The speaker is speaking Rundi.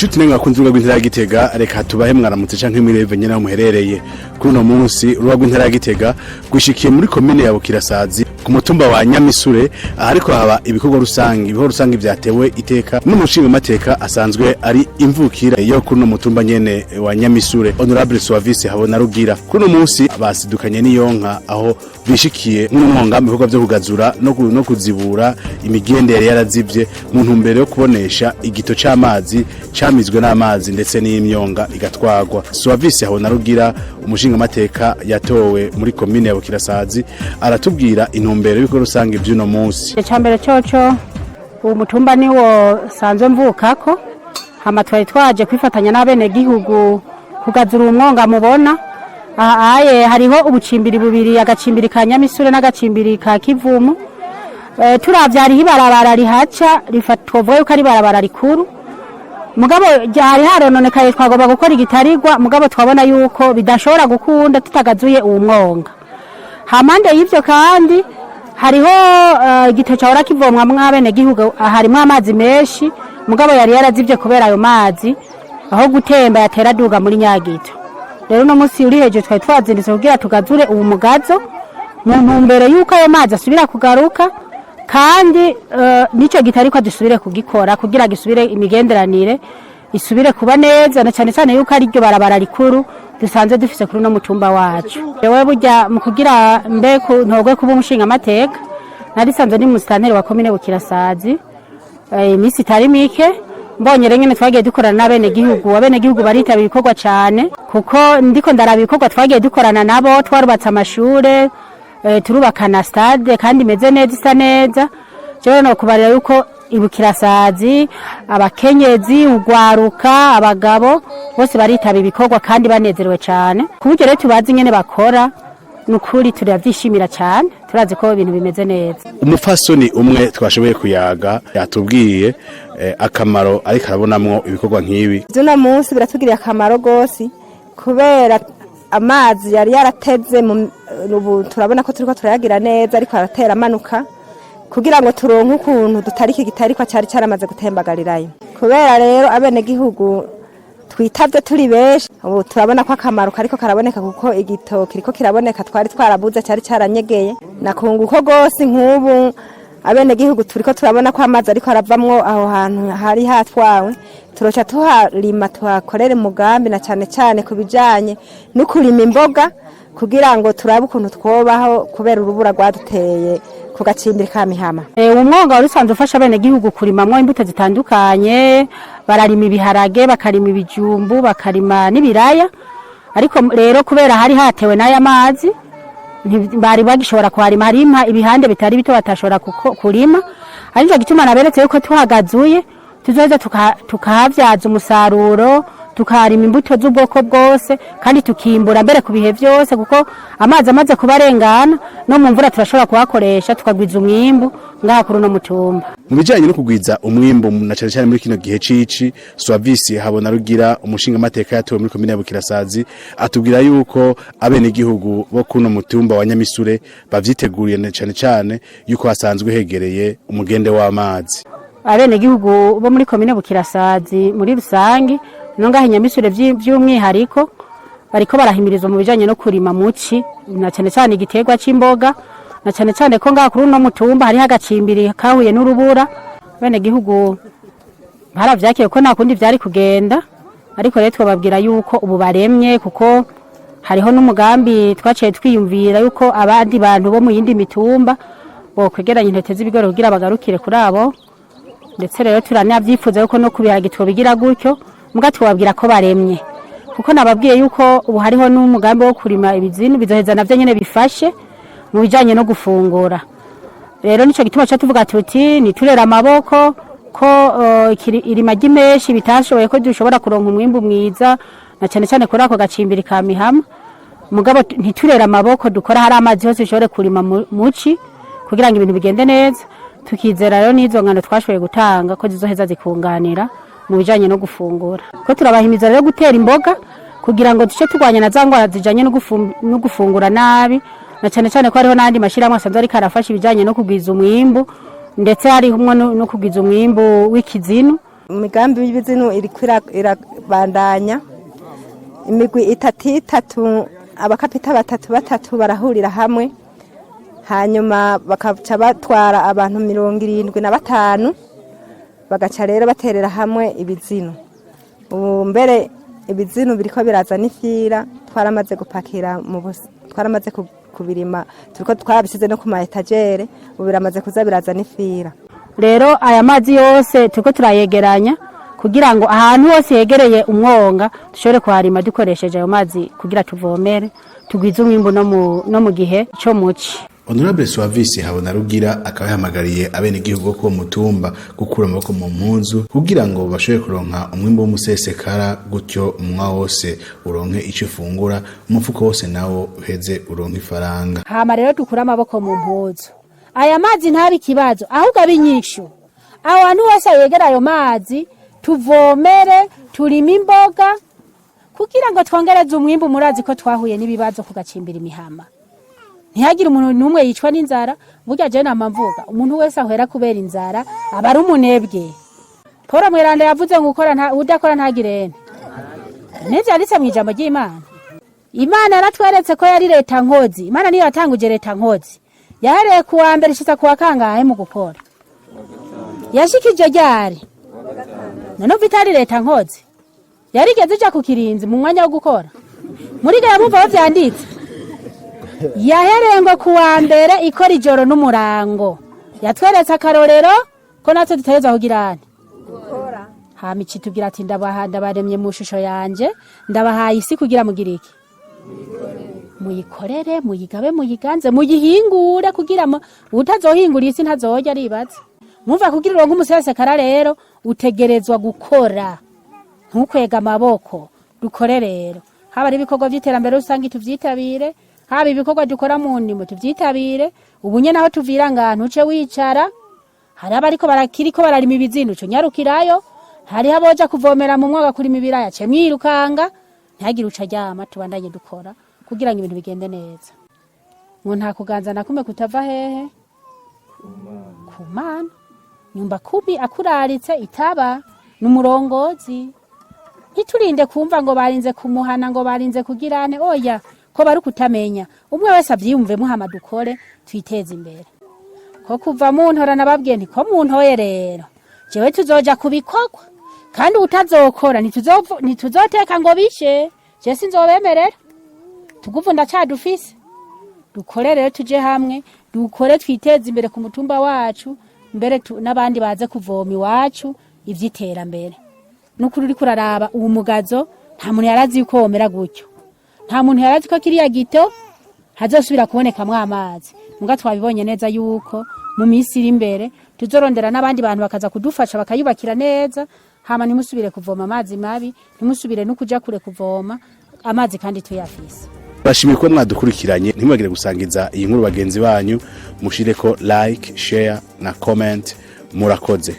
Inshuti nenga bakunzi b'urubuga rw'intara ya Gitega, reka tubahe mwaramutse canke mwireve nyene aho muherereye. Kuri uno munsi urubuga rw'intara ya Gitega rwishikiye muri komine ya Bukirasazi ku mutumba wa Nyamisure, ahariko haba ibikorwa rusangi, ibikorwa rusangi vyatewe iteka n'umushingamateka asanzwe ari imvukira yo kuri uno mutumba nyene wa Nyamisure, Honorable Suavise Habona Rugira. Kuri uno munsi basidukanye n'iyonka aho bishikiye nk'umwonga mu bikorwa vyo kugazura no kuzibura imigende yari yarazivye mu ntumbero yo kubonesha igito c'amazi camizwe n'amazi ndetse n'imyonga igatwagwa. Suavise Habona Rugira, umushingamateka yatowe muri komine ya Bukirasazi, aratubwira intumbero y'ibikorwa rusange vy'uno munsi. Icambere coco, uwo mutumba niwo sanzwe mvukako. Hama twari twaje kwifatanya n'abenegihugu kugazura umwonga mubona aha. Aye hariho ubucimbiri bubiri, agacimbiri ka Nyamisure n'agacimbiri ka Kivumu. Turavye hariho ibarabara rihaca, twovuga yuko ari ibarabara rikuru, mugabo hari harononekaye. Twagomba gukora igitarigwa, mugabo twabona yuko bidashobora gukunda tutagazuye uwo mwonga. Hampande y'ivyo kandi hariho igito cahora kivomwamwo abenegihugu, harimwo amazi menshi, mugabo yari yarazivye kubera ayo mazi aho gutemba yatera aduga muri nyagito. Rero uno munsi uri hejuru twari twazindutse kugira tugazure uwo mugazo mu ntumbero y'uko ayo mazi asubira kugaruka, kandi n'ico gitarikwa dusubire kugikora kugira gisubire imigenderanire isubire kuba neza, na cyane cyane yuko ari ryo barabara rikuru dusanzwe dufise kuri uno mutumba wacu. Jewe burya mu kugira mbe ntogwe kuba umushingamateka, narisanzwe ni musitanteri wa komine Bukirasazi iminsi itari mike. Mbonye rero nyene twagiye dukorana n'abenegihugu, abenegihugu baritabira ibikorwa cane, kuko ndiko ndaraba ibikorwa twagiye dukorana nabo: twarubatse amashure, turubaka na stade kandi imeze neza, isa neza. Jewe no kubarira yuko ibukirasazi abakenyezi, ugwaruka, abagabo bose baritaba ibikorwa kandi banezerewe cyane, ku buryo rero tubazi ingene bakora. Ni ukuri turabyishimira cyane, turazi ko ibintu bimeze neza. Umupfasoni umwe twashoboye kuyaga yatubwiye akamaro ariko arabonamwo ibikorwa nk'ibi. Uno munsi biratugirira akamaro rwose kubera amazi yari yarateze ubu turabona ko turiko turayagira neza, ariko aratera amanuka kugira ngo turonke ukuntu dutarika igitarikwa cyari cyaramaze gutembagarirayo. Kubera rero abenegihugu twitavye turi benshi, ubu turabona ko akamaro kariko karaboneka, kuko igito kiriko kiraboneka twari twarabuze cyari cyaranyegeye. Nakunguko rwose, nk'ubu abenegihugu turiko turabona ko amazi ariko aravamwo aho hantu hari hatwawe, turoca tuharima, tuhakorere umugambi, na cyane cyane ku bijanye no kurima imboga, kugira ngo turabe ukuntu twobaho kubera urubura rwaduteye ku gacimbiri ka Mihama. Umwonga wari usanzwe ufasha abenegihugu kurimamwo imbuto zitandukanye: bararima ibiharage, bakarima ibijumbu, bakarima n'ibiraya. Ariko rero kubera hari hatewe n'aya mazi, bari bagishobora kuharima. Harima ibihande bitari bito batashobora kurima. Arico gituma naberetse yuko tuhagazuye tuzoza tukahavyaza umusaruro, tukaharima imbuto z'ubwoko bwose kandi tukimbura mbere ku bihe byose, kuko amazi amaze kuba arengana, no mu mvura turashobora kuhakoresha, tukagwiza umwimbu ngaha kuri uno mutumba. Mu bijanye no kugwiza umwimbu, na cane cane muri kino gihe cici, Suavisi Habona Rugira, umushingamateka yatowe muri komine ya Bukirasazi, atubwira yuko abenegihugu bo kuno mutumba wa Nyamisure bavyiteguriye, na cane cane yuko hasanzwe hegereye umugende w'amazi. Abenegihugu bo muri komine Bukirasazi muri rusange no ngaha Nyamisure by'umwihariko bariko barahimirizwa mu bijanye no kurima muci, na cane cane igiterwa c'imboga, na cane cane ko ngaha kuri uno mutumba hariho agacimbiri kahuye n'urubura. Abenegihugu baravyakiye ko nta kundi vyari kugenda. Ariko rero twababwira yuko ubu baremye, kuko hariho n'umugambi twaciye twiyumvira yuko abandi bantu bo mu yindi mitumba bokwegeranya intete z'ibigori kugira bagarukire kuri abo. Ndetse rero turanavyifuza yuko no kubiharage twobigira gutyo. Muga twababwira ko baremye, kuko nababwiye yuko ubu hariho n'umugambi wo kurima ibizinu, bizoheza navyo nyene bifashe mu bijanye no gufungura. Rero nico gituma ca tuvuga tuti niturera amaboko ko irima ry'imeshi bitashoboye ko dushobora kuronka umwimbu mwiza, na cane cane kuri ako gacimbiri ka Mihama. Mugabo ntiturera amaboko, dukora hari amazi hose dushobore kurima muci kugira ngo ibintu bigende neza. Tukizera rero n'izo ngano twashoboye gutanga ko zizoheza zikunganira mu bijanye no gufungura, ko turabahimiza rero gutera imboga kugira ngo duce turwanya na za ngwara zijanye no gufungura nabi, na cane cane ko hariho n'ayandi mashirahamwe asanzwe ariko arafasha ibijanye no kugwiza umwimbu, ndetse harimwo no kugwiza umwimbu w'ikizinu. Imigambi y'ibizinu iriko irabandanya. Imigwi itatu itatu, abakapita batatu batatu barahurira hamwe, hanyuma bakaca batwara abantu 75, bagaca rero baterera hamwe ibizinu. Ubu mbere ibizinu biriko biraza n'ifira. Twaramaze gupakira mu twaramaze kubirima, turiko twarabisize no ku ma étagères. Ubu biramaze kuza biraza n'ifira. Rero aya mazi yose turiko turayegeranya kugira ngo ahantu hose yegereye umwonga dushobore kuharima dukoresheje ayo mazi, kugira tuvomere, tugwize umwimbu no mu gihe co muci. Honorable Suavisi Habonarugira akaba yahamagariye abenegihugu bo kuwo mutumba gukura amaboko mu mpuzu kugira ngo bashobore kuronka umwimbu w'umusesekara, gutyo umwa wose uronke ico ufungura, umufuko wose nawo uheze uronke ifaranga. Hama rero dukure amaboko mu mpuzu, aya mazi ntabe ikibazo, ahubwo abe inyishu. Aho hantu hose yegera ayo mazi tuvomere, turime imboga kugira ngo twongereze umwimbu. Murazi ko twahuye n'ibibazo kugacimbira imihama. Ntihagire umuntu n'umwe yicwa n'inzara. Burya jewe nama mvuga, umuntu wese ahwera kubera inzara aba ari umunebwe. Paul Mweranda yavuze ngo ukora udakora ntagirene. Nivyo yanditse mu ijambo ry'Imana. Imana yaratweretse ko yari leta nkozi. Imana niyo yatanguje leta nkozi. Yahereye ku wa mbere ishitsa ku wa kangahe mu gukora? Yashikije ryari? None uva itari leta nkozi, yarigeze ija ku kirinzi mu mwanya wo gukora? Muri gaya mumva aho vyanditse, yahereye ngo ku wa mbere ikora ijoro n'umurango. Yatweretse akarorero ko natwe dutegerezwa kugirane. Hama ikitubwira ati: "Ndabaha, ndabaremye mu shusho yanje, ndabahaye isi kugira mugire iki? Muyikorere, muyigabe, muyiganze, muyihingure, kugira utazohingura isi ntazorya." Aribatse mwumva, kugira uronke umusesekara rero utegerezwa gukora, ntukwega amaboko. Dukore rero, haba ari ibikorwa vy'iterambere rusange tuvyitabire, haba ibikorwa dukora mu ndimo tuvyitabire. Ubu nyene aho tuvira ngahantu uce wicara, hari abariko barakiriko bararima ibizinu, uce unyarukirayo. Hariho aboja kuvomera mu mwaka, kurima ibiraya, ce mwirukanga. Ntihagire uca aryama, tubandanye dukora kugira ngo ibintu bigende neza. Ngo nta kuganza na kumwe kutava hehe? Ku Mana. Nyumba kumi akuraritse itaba n'umurongozi, ntiturinde kumva ngo barinze kumuhana, ngo barinze kugirane. Oya, ko bari kutamenya. Umwe wese avyiyumvemo, hama dukore twiteze imbere. Ko kuva muntora nababwiye nti ko muntoye rero jewe tuzoja kubikorwa, kandi utazokora ntituzoteka ngo bishe. Je sinzobemerera. Tuguvu ndacadufise. Dukore rero, tuje hamwe dukore, twiteze imbere ku mutumba wacu, mbere n'abandi baze kuvoma iwacu ivy'iterambere. Nukuri uriko uraraba uwo mugazo, nta muntu yarazi yuko womera gutyo, nta muntu yarazi ko kiriya gito hazosubira kubonekamwo amazi. Muga twabibonye neza yuko mu minsi iri imbere tuzorondera n'abandi bantu bakaza kudufasha, bakayubakira neza, hama ntimusubire kuvoma amazi mabi, ntimusubire no kuja kure kuvoma amazi kandi tuyafise. Bashimiye kuba mwadukurikiranye. Ntimwagire gusangiza iyi nkuru bagenzi banyu, mushireko like, share na comment. Murakoze.